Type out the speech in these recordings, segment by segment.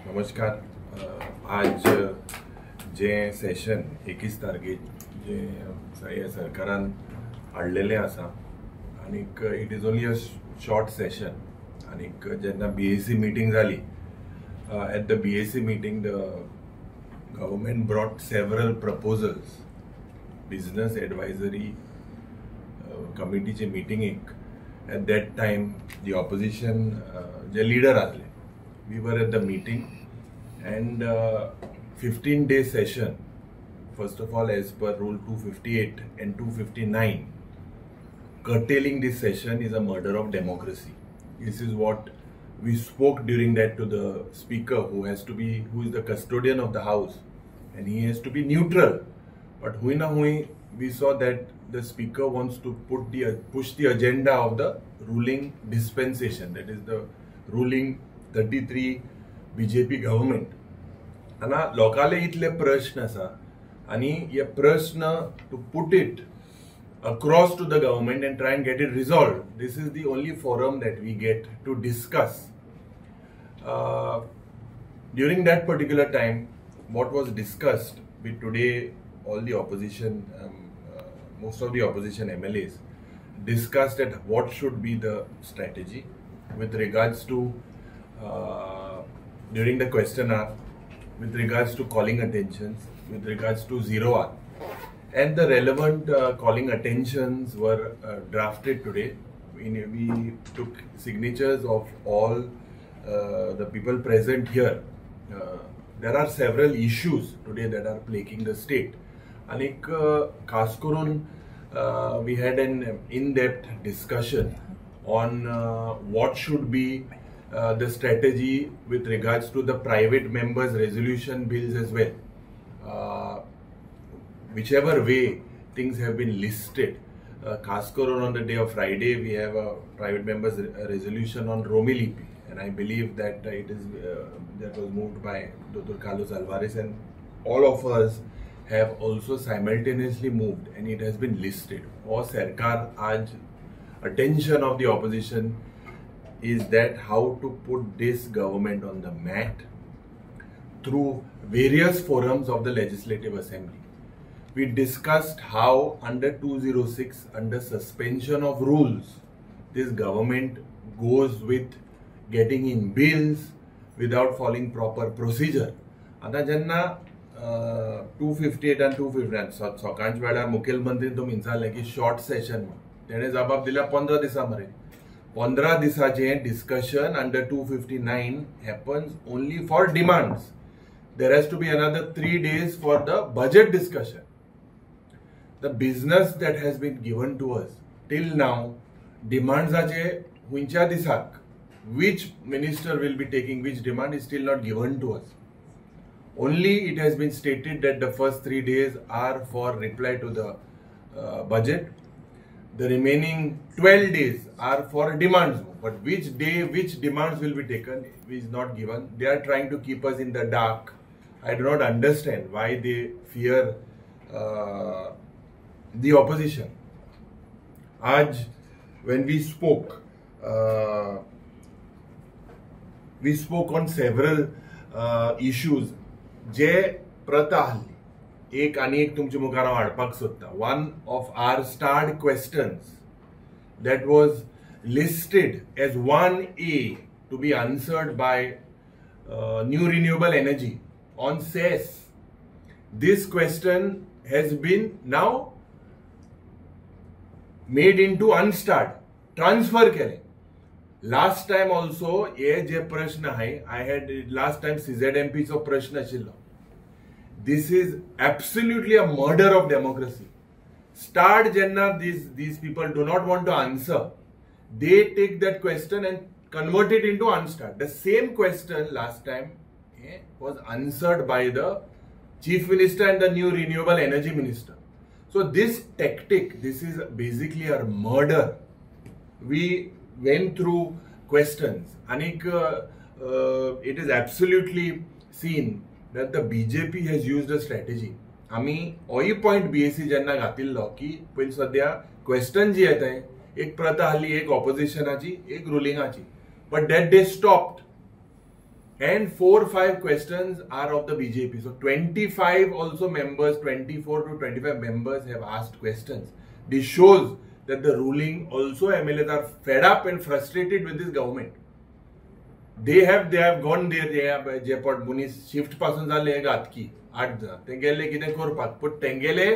नमस्कार. आज जे सेशन 21 तारखेर जे सरकारान हाडलेलें आसा आनीक it is only a short session. आनीक जेन्ना बीएसी मिटींग जाली, at the BAC meeting the government brought several proposals. Business advisory कमिटीचे मिटिंगेक at that time the opposition J leader आसले, we were at the meeting and 15-day session. First of all, as per rule 258 and 259, curtailing this session is a murder of democracy. This is what we spoke during that to the speaker, who has to be, who is the custodian of the house, and he has to be neutral. But hui na hui, we saw that the speaker wants to put the push the agenda of the ruling dispensation, that is the ruling 33 BJP government. आना लोकाले इतले प्रश्न आसा आनी हे प्रश्न to put it across to the government and try and get it resolved. This is the only forum that we get to discuss. During that particular time, what was discussed with today, all the opposition, most of the opposition MLAs discussed at what should be the strategy with regards to during the question hour, with regards to calling attentions, with regards to zero hour. And the relevant calling attentions were drafted today. We took signatures of all the people present here. There are several issues today that are plaguing the state. Anik खास करून we had an in-depth discussion on what should be the strategy with regards to the private members resolution bills as well. Whichever way things have been listed, खास करून on the day of Friday we have a private members resolution on Romi Lipi, and I believe that it is that was moved by Dr. Carlos Alvarez, and all of us have also simultaneously moved, and it has been listed. Or सरकार आज attention of the opposition is that how to put this government on the mat through various forums of the Legislative Assembly. We discussed how under 206, under suspension of rules, this government goes with getting in bills without following proper procedure. आता जेन्ना 258 आनी 259 सकाळच्या वेळार मुखेलमंत्रीन तुमी विचारलें की short Seshan, तेणें जबाब दिल्या 15 दिसां मरे. 15 दिसाचें discussion under 259 happens only for demands. There has to be another 3 days for the budget discussion. The business that has been given to us till now, डिमांड्साचे खंयच्या दिसाक which minister will be taking which demand is still not given to us. Only it has been stated that the first 3 days are for reply to the budget. The remaining 12 days are for demands. But which day, which demands will be taken is not given. They are trying to keep us in the dark. I do not understand why they fear the opposition. Aaj, when we spoke on several issues. जे प्रथा आहली एक आनी एक तुमच्या मुखार हांव हाडपाक सोदता. One of our starred questions that was listed as 1A to be answered by new renewable energy on cess. This question has been now made into unstarred, transfer केलें. लास्ट टायम ऑल्सो हे जे प्रश्न आहाय, I had last time CZMP चो प्रश्न आशिल्लो. This is absolutely a murder of democracy. Start जेन्ना these people do not want to answer, they take that question and convert it into unstarred. The same question last time was answered by the Chief Minister and the new Renewable Energy Minister. So this tactic, this is basically a murder. We went through questions. Anik, it is absolutely seen that the BJP has used a strategy. आमी होय point BAC जेन्ना घातिल्लो की पयलीं सद्या question जी येताय, एक प्रथा आहली, एक ऑपोजिशनाची, एक रुलिंगाची, but that day stopped. And 4-5 questions are of the BJP. So 25 also members, 24 to 25 members have asked questions. This shows that the ruling also MLAs are fed up and frustrated with this government. They have gone there, they have जे पट मनीस shift पासून जाले घातकी 8 जाण ते गेले कितें करपाक, पूण तेंगेले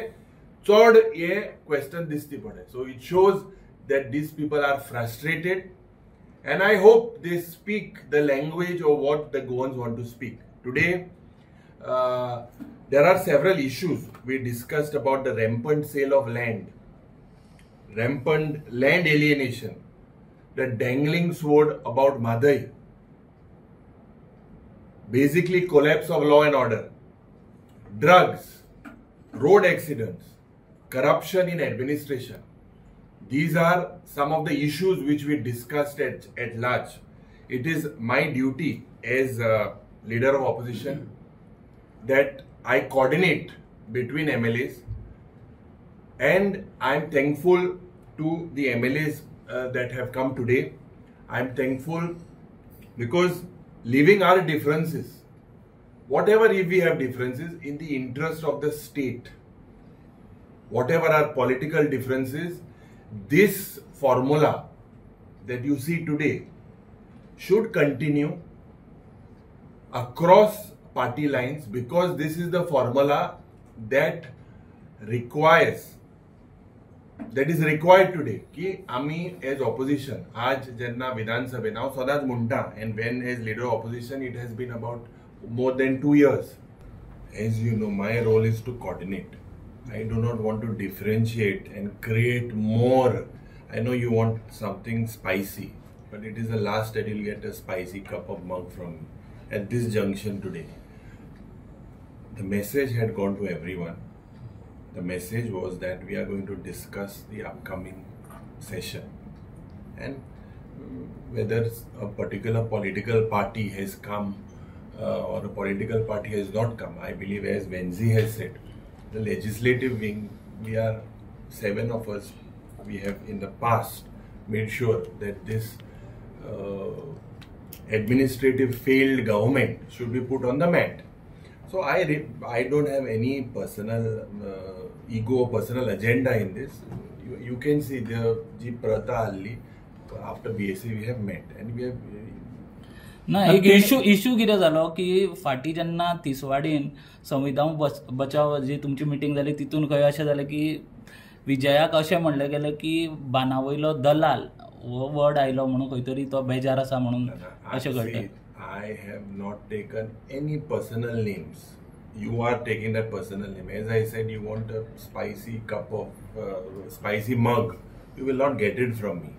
चड हे क्वेश्चन दिसती पडले. So it shows that these people are frustrated and I hope they speak the language of what the Goans want to speak. Today, there are several issues we discussed about the rampant sale of land, rampant land alienation, the dangling sword about Mhadei, basically collapse of law and order, drugs, road accidents, corruption in administration. These are some of the issues which we discussed at large. It is my duty as a leader of opposition that I coordinate between MLAs, and I am thankful to the MLAs that have come today. I am thankful because leaving our differences, whatever if we have differences, in the interest of the state, whatever our political differences, this formula that you see today should continue across party lines, because this is the formula that requires, that is required today. Ki ami as opposition, aaj jenna Vidhan Sabhe, now सदाच म्हणटा, and when as leader of opposition it has been about more than 2 years. As you know, my role is to coordinate. I do not want to differentiate and create more. I know you want something spicy, but it is the last that you'll get a spicy cup of mug from me at this junction today. The message had gone to everyone. The message was that we are going to discuss the upcoming session and whether a particular political party has come or a political party has not come. I believe, as Venzi has said, the legislative wing, we are 7 of us, we have in the past made sure that this administrative failed government should be put on the mat. So I don't have any personal ego or personal agenda in this. You can see the ji pratha alli, after BSc we have met and we have. ना एक issue कितें जालो की फाटीं जेन्ना तिसवाडीन संविधान बचाव जी तुमची मिटींग जाली तितून खंय अशें जालें की विजयाक अशें म्हणलें गेलें की बाना वयलो दलाल हो वर्ड आयलो म्हणून खंय तरी तो बेजार आसा म्हणून अशें कळटा. I have not taken any personal names. You are taking that personal name. As I said, you want a spicy cup of spicy mug. You will not get it from me.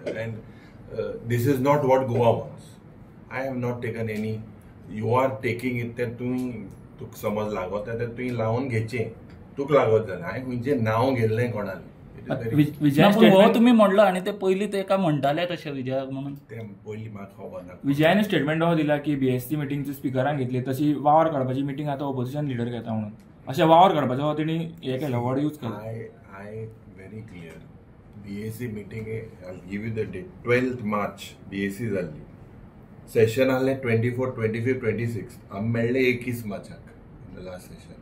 And this is not what Goa wants. I have not taken any. You are taking it that तुवें तुका समज लागत जाल्यार तुवें लावन घेचें, तुका लागत जाल्यार हांवें खंयचें नांव घेतलें कोणालें. हो तुमी म्हणलो आनी ते पयलीं तेका म्हणटाले तशें विजयाक म्हणून तें पयलीं म्हाका खबर ना. विजयान स्टेटमेंट हो दिला की बीएससी मिटींग स्पिकरान घेतली तशी वावर काडपाची मिटींग आतां ऑपोजिशन लिडर घेता म्हणून, अशें वावर काडपाचो हो तेणी हें केलें, वर्ड यूज केलो. I very clear. BSc meeting, I give you the date, 12 March BSc जाल्ली. सेशन आहलें 24, 25, 26. आमी मेळ्ळे 21 मार्चाक इन the last session.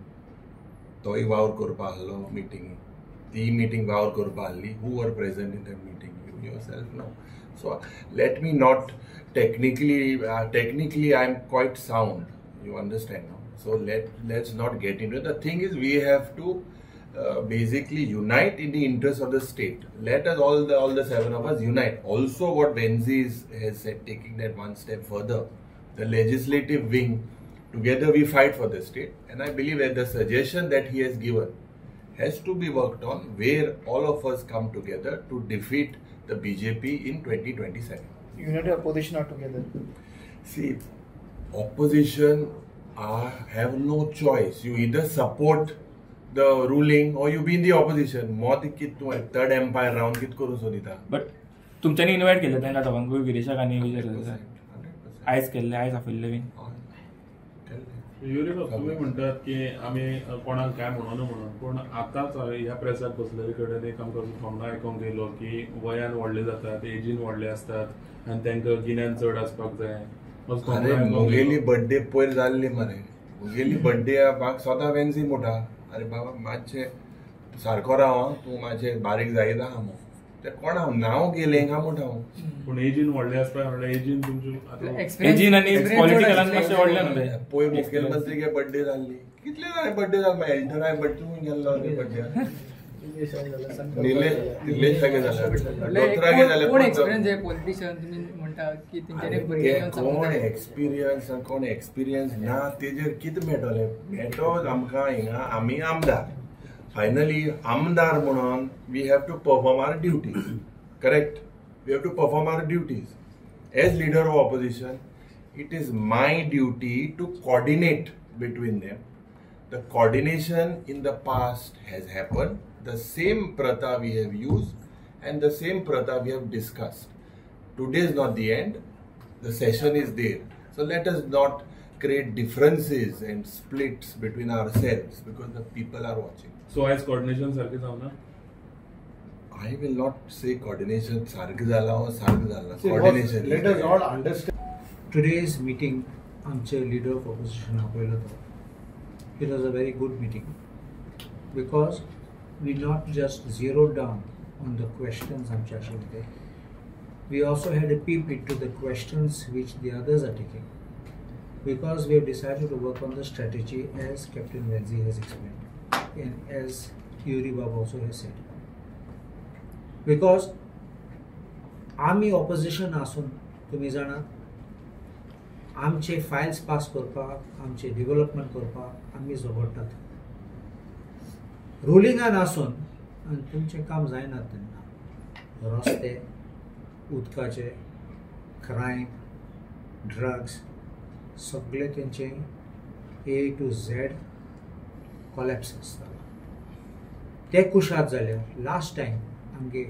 तोय वावर करपा आहलो मिटींग, ती मिटींग वावर करपा आहली. Who were present in that meeting, you yourself know. So let me not technically I am quite sound, you understand no. So let's not get into. The thing is we have to basically unite in the interest of the state. Let us all the 7 of us unite. Also what Venzi has said, taking that one step further, the legislative wing, together we fight for the state. And I believe that the suggestion that he has given has to be worked on, where all of us come together to defeat the BJP in 2027. United opposition are together. See, opposition have no choice. You either support the ruling or you be in the opposition. मोद कित तूं third empire round कित करूं सोदिता. But तुमच्यांनी invite केल्लें तांकां दोगांकूय, विरेशाक आनी विजय? आयज केल्लें, आयज आपयल्लें बीन. युरी बाब, तुमी म्हणटात की आमी कोणाक काय म्हणून म्हणून, पूण आतांच ह्या प्रेसाक बसलेले कडेन एक आमकां थोमणो आयकोंक येयलो की वयान व्हडले जातात, एजीन व्हडले आसतात आनी तांकां गिन्यान चड आसपाक जाय, अरे मुगेली बर्थडे पयर जाल्ली मरे, मुगेली बर्थडे म्हाका सदां वेन्सी मोटा. अरे बाबा मातशें सारको राव आं, तूं मातशें बारीक जायत आहा मो. ते कोण हांव नांव गेलें काय म्हणटा हांव. पूण एजीन व्हडले आसता म्हणल्यार एजीन तुमचे एजीन आनी पॉलिटिकलान मातशें व्हडलें न्हू तें. पयर मुखेलमंत्री गे बर्थडे जाल्ली, कितले जाणां बर्थडे जाल, एल्डराय बर्थडे तूं गेल्लो बर्थडे. कोण एक्सपिरियन्स कोण एक्सपिरियन्स ना तेजेर कितें मेळटलें. मेळटो आमकां हिंगा आमी आमदार, फायनली आमदार म्हणून we have to perform our duties, correct. We have to perform our duties as leader of opposition. It is my duty to coordinate between them. The coordination in the past has happened. The same pratha we have used and the same pratha we have discussed. Today is not the end. The session is there. So let us not create differences and splits between ourselves because the people are watching. So as coordination सारखे जावना? I will not say coordination सारखे जाला or सारखे जाला. Coordination. Let us all understand. Today's meeting, आमचे leader of opposition आपयलो तो. It was a very good meeting because we not just zeroed down on the questions आमचे आशिल्ले ते, we also had a peep into the questions which the others are taking, because we have decided to work on the strategy as Captain Venzi has explained and as Yuri Bab also has said. Because आमी opposition आसून तुमी जाणात आमचे Fayol's pass करपाक, आमचे development करपाक आमी झगडटात. रुलिंगान आसून आनी तुमचें काम जायना तेन्ना रस्ते, उदकाचे, क्रायम, ड्रग्स सगळे तेंचे ए टू झेड कॉलॅप्स आसतालो. ते कुशाद जाल्यार लास्ट टायम आमगे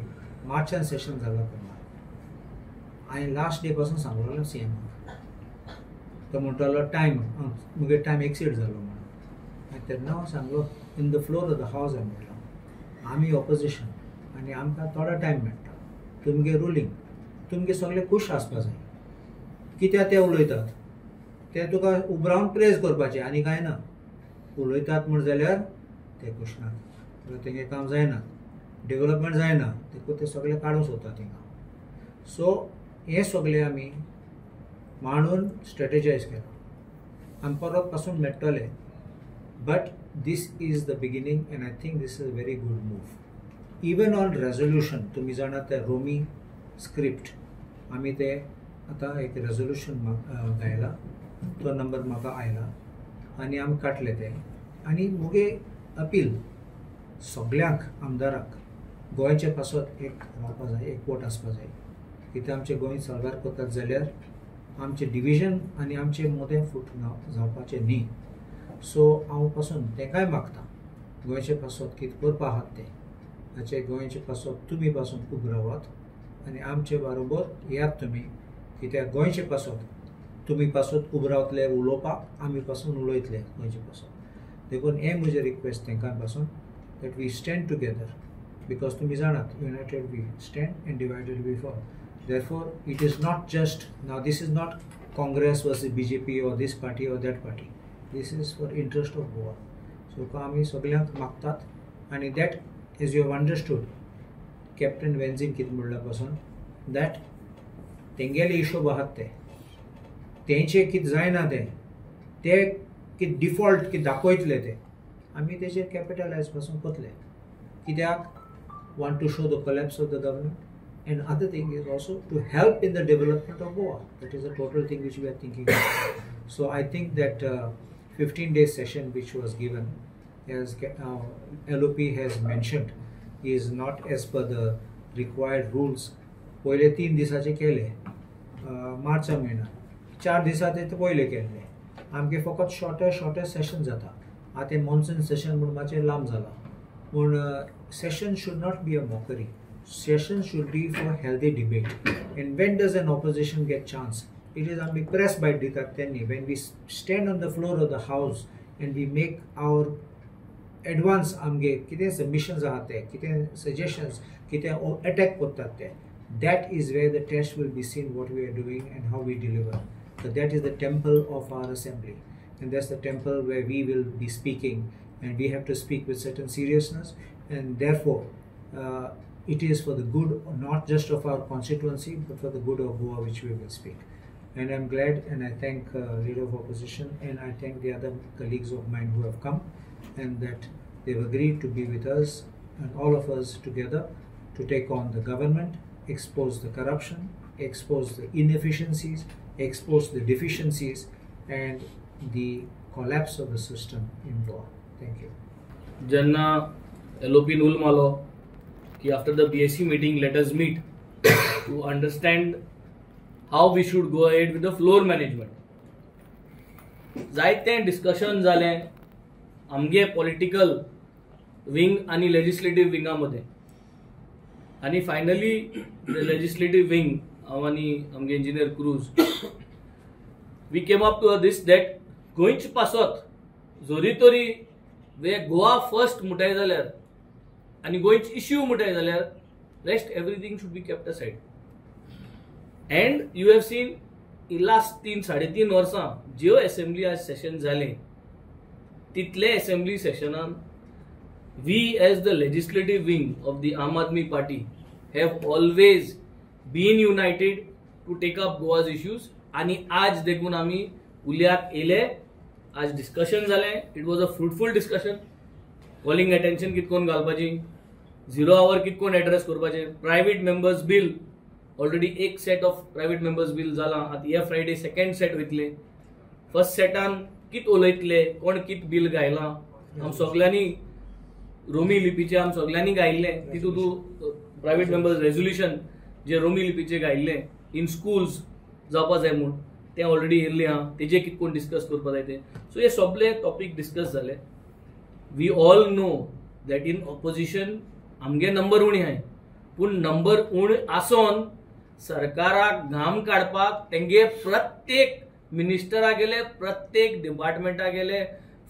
मार्चान सेशन जाला तेन्ना हांवें लास्ट डे पासून सांगलेलो सी एमाक, तो म्हणटालो टायम मुगे टायम एक्सीड जालो म्हणून. आनी तेन्ना हांव सांगलो in the floor of the house हांवें म्हणलो आमी ऑपोजिशन आनी आमकां थोडो टायम मेळटा, तुमगे रुलींग, तुमगे सगळे खूश आसपा जाय. कित्याक ते उलयतात ते तुका उबरावन प्रेज करपाचें आनी कांय ना. उलयतात म्हण जाल्यार ते खूश नात, तेंगे काम जायना, डेव्हलपमेंट जायना, देखून ते सगळे काडूंक सोदता थिंगा. सो हें सगळें आमी मांडून स्ट्रेटेजायज केलां, आमी परत पासून मेळटले. But this is the beginning and I think this is a very good move. Even on resolution तुमी जाणा ते रोमी स्क्रिप्ट आमी ते आतां एक रेजोल्युशन गायला, तो नंबर म्हाका आयला आनी आमी काडले ते. आनी मुगे अपील सगल्यांक आमदारांक गोंयचे पासत एक रावपा जाय, एकवट आसपा जाय. कित्याक आमचें गोंय साल्वार करतात जाल्यार आमचें डिविजन आनी आमचे मदें फूट जावपाचें न्ही. सो हांव पासून तेंकांय मागता गोंयचे पासत कितें करपा आहात तें, ताचे गोंयचे पासत तुमी पासून उब रावात आनी आमचे बरोबर येयात तुमी. कित्याक गोंयचे पासत तुमी पासत उब रावतले उलोवपाक, आमी पासून उलयतले गोंयचे पासत. देखून हें म्हजें रिक्वेस्ट तेंकां पासून that we stand together, because तुमी जाणात united we stand and divided we fall. Therefore, it is not just now, this is not Congress versus BJP or this party or that party. This is for interest of Goa. So, आमी सगल्यांक मागतात आनी that as you have understood, Captain Venzin कितें म्हणलां पासून that तेंगेले हिशोब आहात ते, तेंचे कितें जायना तें, ते कितें डिफॉल्ट कितें दाखयतले ते आमी तेजेर कॅपिटलायज पासून करतले. कित्याक want to show the collapse of the government. And other thing is also to help in the development of Goa. That is the total thing which we are thinking of. So I think that 15-day session which was given, as LOP has mentioned, is not as per the required rules. पयले 3 दिसाचे केले मार्चा म्हयन्यान, 4 दिसाचे ते पयले केल्ले. आमगे फकत शॉर्टर सेशन जाता. आतां मॉन्सून सेशन म्हूण मातशें लांब जाला, पूण session should not be a mockery. Session should be for healthy debate. And when does an opposition get chance? It is आमी press bite दितात तेन्ना, when we stand on the floor of the house and we make our advance आमगे कितें submissions आहा ते, कितें suggestions, कितें attack करतात ते, that is where the test will be seen what we are doing and how we deliver. But that is the temple of our assembly, and that's the temple where we will be speaking, and we have to speak with certain seriousness, and therefore it is for the good not just of our constituency but for the good of Goa which we will speak. And I'm glad, and I thank Leader of Opposition, and I thank the other colleagues of mine who have come, and that they've agreed to be with us and all of us together to take on the government, expose the corruption, expose the inefficiencies, expose the deficiencies and the collapse of the system in Goa. Thank you. जेन्ना एलओपीन उल मारलो की after the BSc meeting let us meet to understand how we should go ahead with the floor management. जायतें discussion जालें आमगे political wing आनी लेजिस्लेटीव विंगा मदें, आनी finally the legislative wing हांव आनी आमगे engineer Cruz we came up to this that गोंयचे पासत जरी तरी वे गोवा फर्स्ट म्हणटाय जाल्यार आनी गोंयचे इश्यू म्हणटाय जाल्यार rest everything should be kept aside. And you have seen in last 3-3.5 वर्सां ज्यो एसेंब्ली आज सेशन जालें तितले assembly सेशनान we as the legislative wing of the Aam Aadmi Party have always been united to take up Goa's issues. आनी आज देखून आमी उल्याक येयले, आज डिस्कशन जालें, it was a fruitful discussion. Calling attention कितकोन घालपाची, झिरो our कितकोन एड्रेस करपाचें, प्रायवेट मेंबर्स बील ऑलरेडी एक set of private members bill जालां, आतां हे फ्रायडे सेकेंड सेट वयतले. फर्स्ट सेटान कित उलयतले, कोण कित बील गायलां, आम सगल्यांनी रोमी लिपीचें आम सगल्यांनी गायिल्लें, तितूंत तूं प्रायवेट मेंबर्स रेजोल्युशन जे रोमी लिपीचें गायिल्लें इन स्कूल्स जावपा जाय म्हूण तें ऑलरेडी येयल्लें आहा, तेजेर कितें कोण डिस्कस करपा जाय तें. सो हे सगळे टॉपीक डिस्कस जाले. We all know that in opposition आमगे नंबर उणी आहाय, पूण नंबर उण आसोन सरकाराक घाम काडपाक तेंगे प्रत्येक मिनिस्टरा गेले, प्रत्येक डिपार्टमेंटा गेले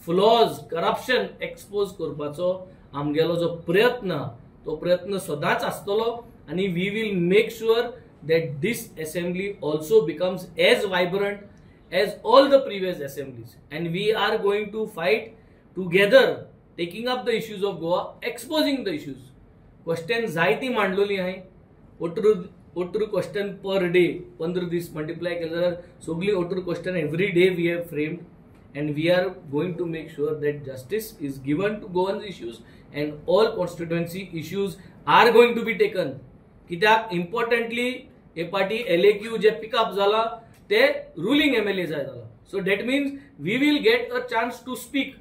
फ्लॉज करप्शन एक्सपोज करपाचो आमगेलो जो प्रयत्न तो प्रयत्न सदांच आसतलो. आनी we will make sure that this assembly also becomes as vibrant as all the previous assemblies, and we are going to fight together, taking up the issues of Goa, exposing the issues. Question जायती मांडलोली आहाय, 18 question per day 15 दीस multiply केले जाल्यार सगळी 18 question every day we have framed, and we are going to make sure that justice is given to Goan issues and all constituency issues are going to be taken. कित्याक importantly हे party LAQ जे pickup जाला ते ruling MLA जाय जाला, so that means we will get a chance to speak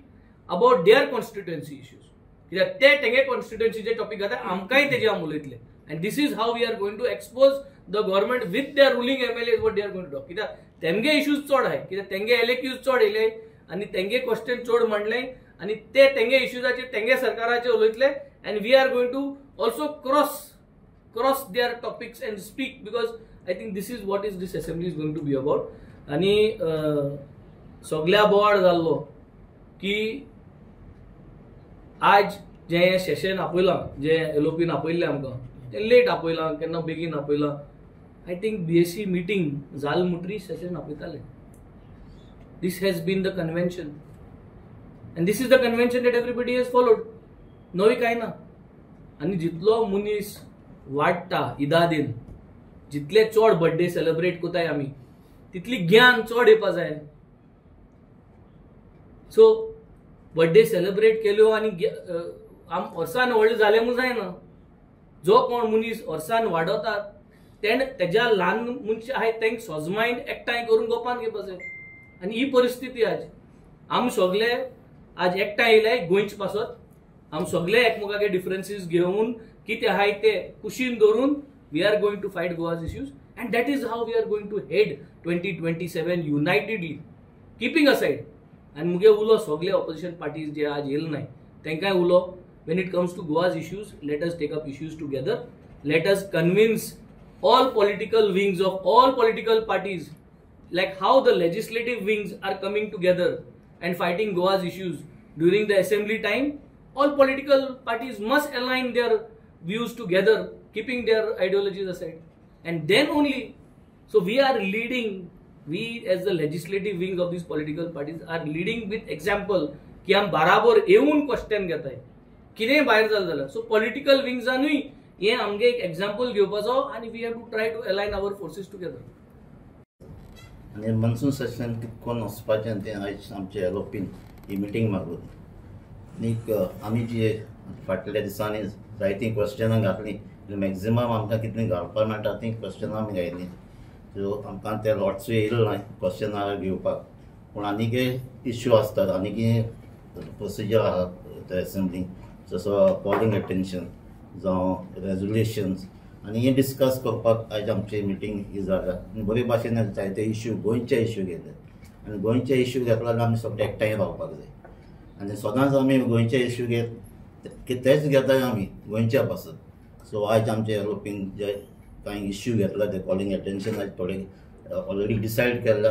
about their constituency issues. कित्याक ते तेंगे कॉन्स्टिट्युएन्सीचे topic जाता, आमकांय तेजे आम उलयतले. And this is how we are going to expose the government with their ruling MLA what they are going to talk. कित्याक तेमगे issues चड आहाय, कित्याक तेंगे LAQs चड येयले आनी तेंगे क्वेश्चन चड मांडले आनी ते तेंगे इश्यूजाचेर तेंगे सरकाराचेर उलयतले. And we are going to also cross their topics and speak, because I think this is what is this assembly is going to be about. आनी सगल्या बोवाळ जाल्लो की आज जें सेशन आपयलां, जें एलओपीन आपयल्लें आमकां, तें लेट आपयलां, केन्ना बेगीन आपयलां. I think BSc meeting जाल म्हणटरी Seshan आपयताले. This has been the convention and this is the convention that everybody has followed. नवी कांय ना. आनी जितलो मनीस वाडटा इदादीन, जितले चड बर्थडे सेलिब्रेट करताय आमी, तितली ज्ञान चड येवपा जाय. सो बर्थडे सेलिब्रेट केल्यो आनी आम वर्सान व्हडले जाले म्हूण जायना. जो कोण मनीस वर्सान वाडोतात तेणें तेज्या ल्हान मनशां आहाय तेंक सोजमायन एकठांय करून गोपान घेवपा जाय. आनी ही परिस्थिती आज आम सगले आज एकठांय येयले गोंयचे पासत, आम सगले एकमेकागे डिफरन्सीस घेवन कितें आहाय ते कुशीन दवरून we are going to fight Goa's issues, and that is how we are going to head 2027 unitedly, keeping aside. आनी मुगे उलो सगले ऑपोजिशन पार्टीज जे आज येयले नाय तेंकांय उलो, when it comes to Goa's issues, let us take up issues together, let us convince all political wings of all political parties, like how the legislative wings are coming together and fighting Goa's issues during the assembly time. All political parties must align their views together, keeping their ideologies aside, and then only. So we are leading We as the legislative wings of these political parties are leading with example की आमी बाराबर येवन question घेताय, कितेंय भायर जालें जाल्यार. So political विंग्सानूय हें आमगे एक एग्जाम्पल घेवपाचो आनी we have to try to align our forces together. आनी मनसून सेशन कितकोन वचपाचें तें आयज आमचे एलओपीन ही मिटींग मागली. आनीक आमी जी फाटल्या दिसांनी जायतीं क्वेश्चनां घातलीं, मॅक्झिमम आमकां कितलीं घालपाक मेळटा तीं क्वेश्चनां आमी घायलीं. सो आमकां ते लॉट्सूय येयले ना क्वेश्चनां घेवपाक, पूण आनीक इश्यू आसतात, आनीक प्रोसिजर आहा ते एसेंब्लीन, जसो कॉलिंग एटेन्शन जावं रेजोल्युशन्स, आनी हें डिस्कस करपाक आयज आमची मिटींग ही जाल्या. आनी बरे भाशेन जायते इश्यू गोंयचे इश्यू घेतले आनी गोंयचे इश्यू घेतले जाल्यार आमी सगळे एकठांय रावपाक जाय. आनी सदांच आमी गोंयचे इश्यू घेत तेच घेताय आमी गोंयच्या पासत. सो आयज आमचे एलओपीन जे कांय इश्यू घेतला ते कॉलिंग एटेन्शन आयज थोडे ऑलरेडी डिसायड केल्ले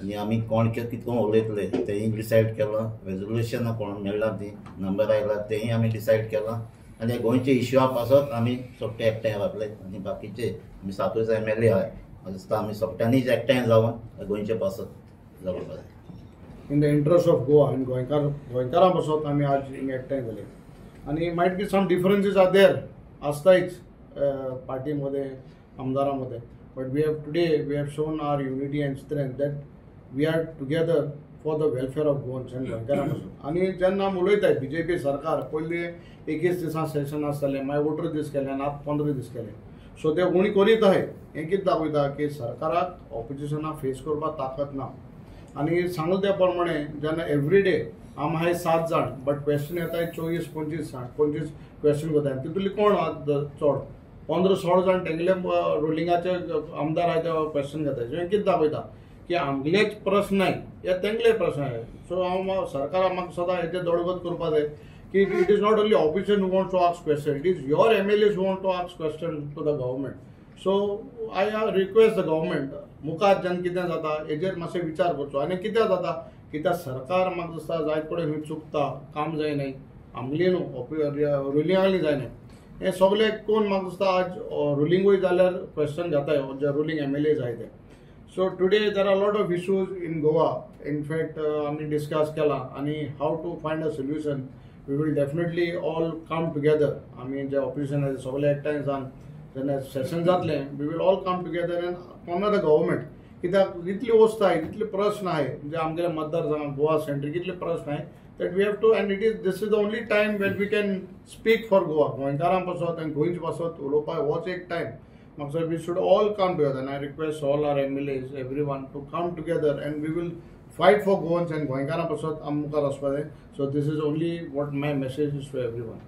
आनी आमी कोण कितको उलयतले तेंय डिसायड केलां, रेजोल्युशनां कोण मेळ्ळां तीं नंबर आयला तेंय आमी डिसायड केलां. आनी गोंयचे इश्यूआ पासत आमी सगळे एकठांय रावतले आनी बाकीचे आमी सातूच एम एल ए आहाय, म्हाका दिसता आमी सगळ्यांनीच एकठांय जावन गोंयचे पासत जगपाक जाय. In the interest of Goa आनी गोंयकार गोंयकारां पासत आमी आज हिंगा एकठांय जाले. आनी might be some differences are there आसतायच पार्टी मध्ये आमदारां मदें, but we have today we have shown our unity and strength that we are together for the welfare of Goans आनी गोंयकारां पासून. आनी जेन्ना आमी उलयताय बीजेपी सरकार पयलीं 21 दिसां सेशन आसतालें, मागीर 18 दीस केले आनी आतां 15 दीस केले. सो ते उणी करीत आहाय. हें कितें दाखयता की सरकाराक ऑपोजिशनाक फेस करपाक ताकद ना. आनी सांगला त्या प्रमाणे जेन्ना एवरी डे आम आहाय 7 जाण, बट क्वेश्चन येताय 24 25 जाण, 25 क्वेश्चन करताय, तितूंतले कोण चड 15-16 जाण तेंगेले रुलिंगाचे आमदार आहाय ते क्वेश्चन घेताय. सो हें कितें दाखयता की आमगेलेच प्रस्न न्हय, हे तेंगले प्रस्न आहाय. सो हांव सरकाराक म्हाका सदां हेजेर दडगत करपा जाय की it is not only opposition who want to ask question, it is your MLAs who want to ask question to the government. So I request the government मुखार जेन्ना कितें जाता हेजेर मातशें विचार करचो. आनी कितें जाता कित्याक सरकार म्हाका दिसता जायत कडेन खंय चुकता, काम जायनाय आमगेली न्हू रुलिंगाली जायनाय, हें सगळें कोण म्हाका दिसता आज रुलिंगूय जाल्यार क्वेश्चन घेताय जे रुलिंग एम एल ए जाय ते. So today there are lot of issues in Goa. In fact आमी डिस्कस केला आनी how to find a solution. We will definitely all come together. आमी जे ऑपोजिशन आसा सगळे एकठांय जावन जेन्ना सेशन जातलें we will all come together and corner the government. कित्याक इतली वस्त आहाय, इतले प्रस्न आहाय जे आमगेले मतदारसंघात गोवा सेंट्रीक इतले प्रस्न आहाय that we have to, and it is this is the only time when we can speak for Goa. गोंयकारां पासत आनी गोंयचे पासत उलोवपाक होच एक टायम. म्हाका we should all come together and I request all our MLAs every one to come together and we will fight for Goans and गोंयकारां पासत आमी मुखार वचपाक जाय. So this is only what my message is to every one.